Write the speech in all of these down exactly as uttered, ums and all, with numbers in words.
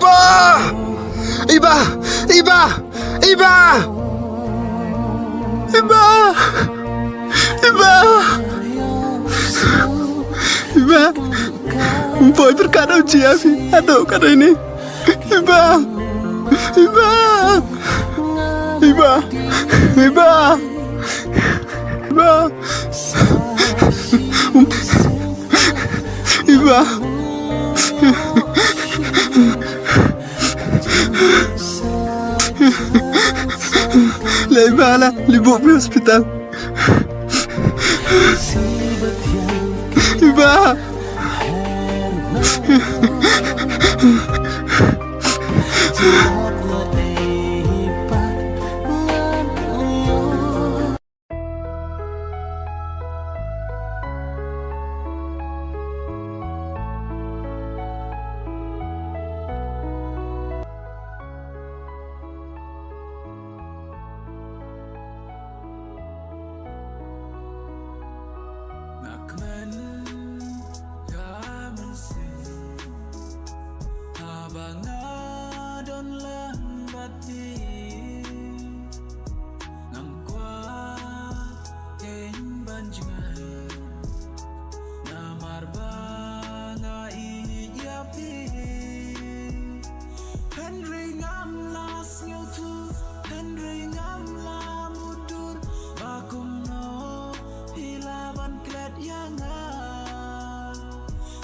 Iba! Iba! Iba! Iba! Iba! Iba! Ym poi pyrkhat ïa u jia phi haduh katne. Iba! Iba! Iba! Iba! Iba! Iba! Lei ba la li bok mi hospital. Iba. Nga kmen ka mynsiem haba nga don lang bad phi. Ngam kwah keiñ ban jngai namar ba nga ïeit ïa phi. Hynrei ngam lah sngewthuh, hynrei ngam lah mutdur ba kumno phi lah ban klet ïa nga.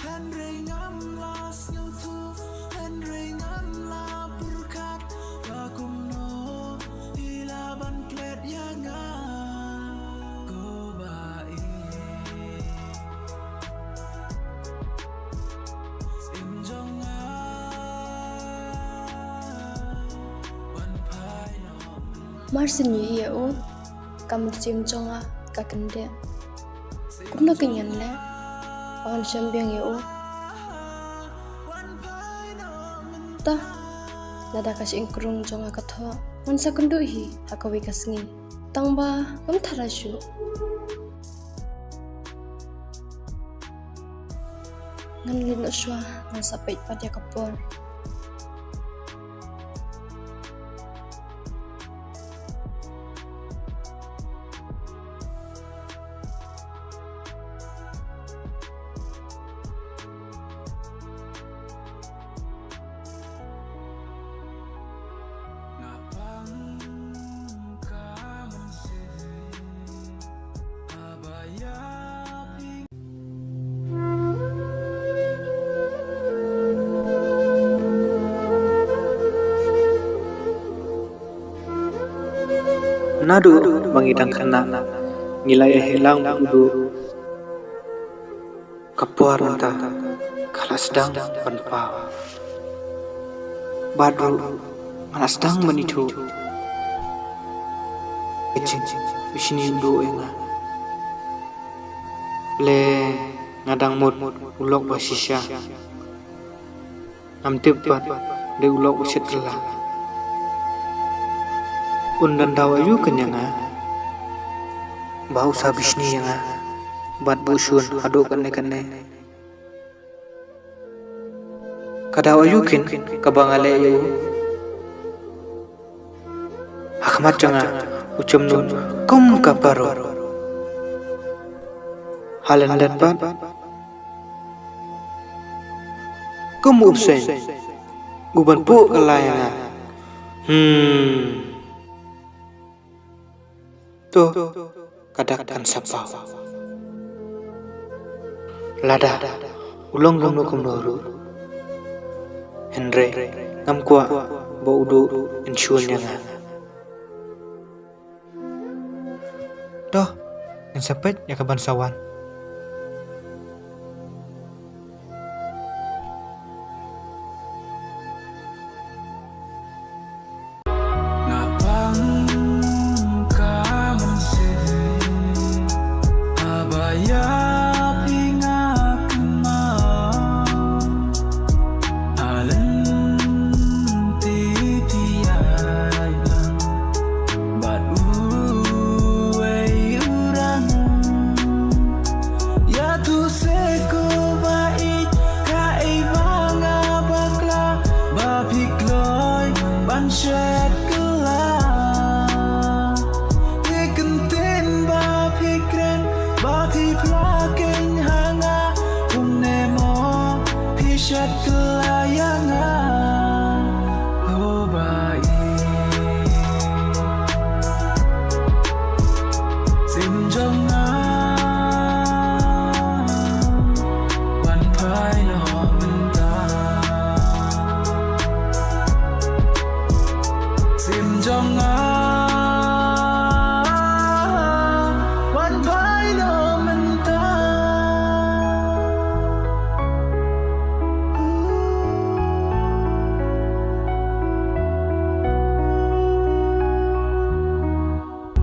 Hynrei ngam lah sngewthuh, hynrei ngam lah pyrkhat ba kumno phi lah ban klet ïa nga. Ko ba ïeit, siem jong nga wan phai noh. Mar sien ïa u, ka mynsiem jong nga ka kyndit. Kumno kein ngan leh ba ngan shem biang ïa u? Tah, lada ka shyieng krung jong nga ka thoh, ngan sa kynduh hi ha kawei ka sngi. Tang ba ngam tharai shuh. Ngan leit noh shuwa, ngan sa peit pat ïa ka por. Naduh ba ngi dang khynnah, ngi la ïa heh lang bad u Duh. Ka por mynta ka la sdang ban paw. Bad ruh nga la sdang ban ithuh ka jingbishni u Duh ïa nga. Lei nga dang mut u lok ba shisha. Ngam tip pat dei u lok u shet kylla. Un don daw aïu kein ïa nga ba u sa bishni ïa nga bad ba u shun haduh katne katne? Ka daw aïu kein kaba nga leh ïa u? Ha khmat jong nga u chemnud kum ka paro. Ha lyndet pat kum u bseiñ uban puh kylla ïa nga. Hmm. To, ka dak kan sa paw. Lada u long kumno kumno ruh, hynrei ngam kwah ba u Duh un shun ïa nga. To, ngin sa peit ïa kaban sa wan. Shet kylla. Te kyntien ba phi kren, ba phi pla keiñ ha nga. Kumne mo phi shet kylla ïa nga. O ba i. Sim jong nga. Wan phai noh mynta. Sim jong nga. Wan phai noh mynta.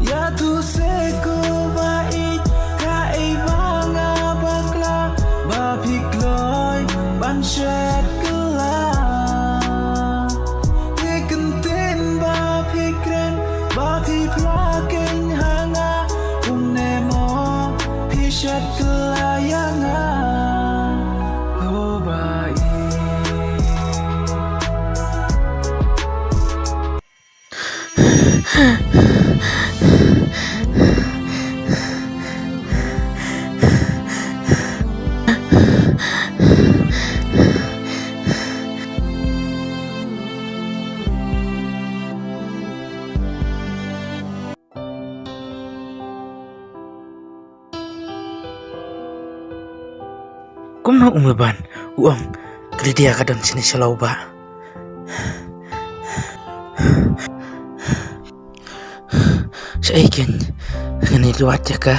Ïa tu se ko ba i ka ei ba nga bakla ba phi kloi ban shet kylla. Te kyntien ba phi kren ba phi pla keiñ ha nga. Kumne mo phi shet kylla ïa nga. O ba i. Kumno u Meban u ong ka Lydia ka don shane sha lawbah. Shaei keiñ ngan leit wad ïa ka.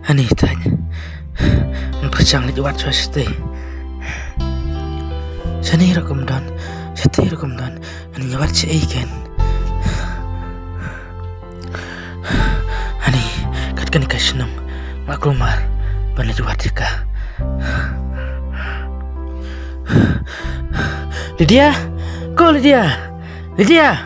Ani tang. Ngan pyrshang leit wad shuwa shatei. Shane ruh kam don, shatei ruh kam don. Ani wad shaei keiñ. Ani, kat kane ka shnong nga kulmar ban leit wad ïa ka. Lydia, ko Lydia, Lydia.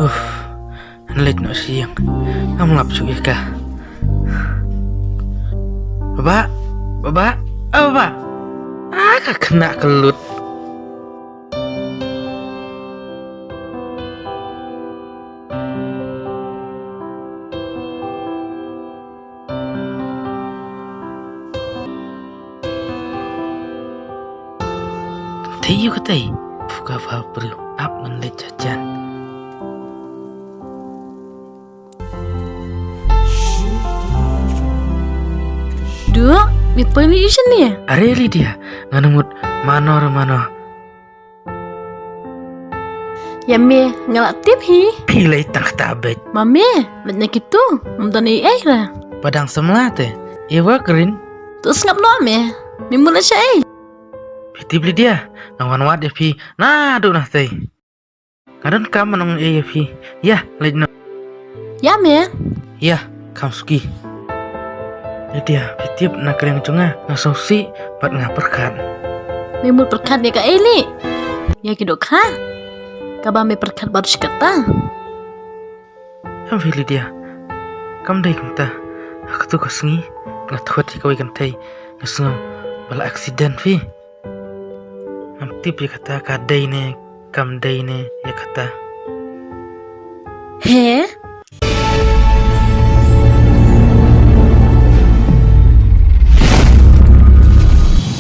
Uff, ngan leit noh sha ïing. Ngam lap shuh ïa ka. Baba, baba, oh baba. Ah, ka khynnah ka lut. Thei ïa ka thei. Phu ka ba briew ap ngan leit sha jan. Duh, me poi leit sha ne? Are Lydia, ngan mut mano re mano. Ïa me nga la tip hi. Phi leit tang kata beit. Ma me, leit na kitu, ngam don ei ei ra. Ba dang samla te, ïa wa krin. To sngap noh me, me mut leit shaei. Phi tip Lydia, nga wan wad ïa phi naduh na tei. Nga donkam ban ong ei ei ïa phi. Ïa, leit noh. Ïa me. Ïa, kham suki. Lydia, phi tip na ka liang jong nga, nga sngewsih bad nga pyrkhat. Me mut pyrkhat ïa kaei lei? Ïa ki dohkha kaba me pyrkhat baroh shi katta. Em phi Lydia, kam dei kumta. Ha katu ka sngi nga thwet ïa kawei ka kynthei, nga sngew ba la accident phi. Ngam tip ïa kata ka dei ne kam dei ne ïa kata. He?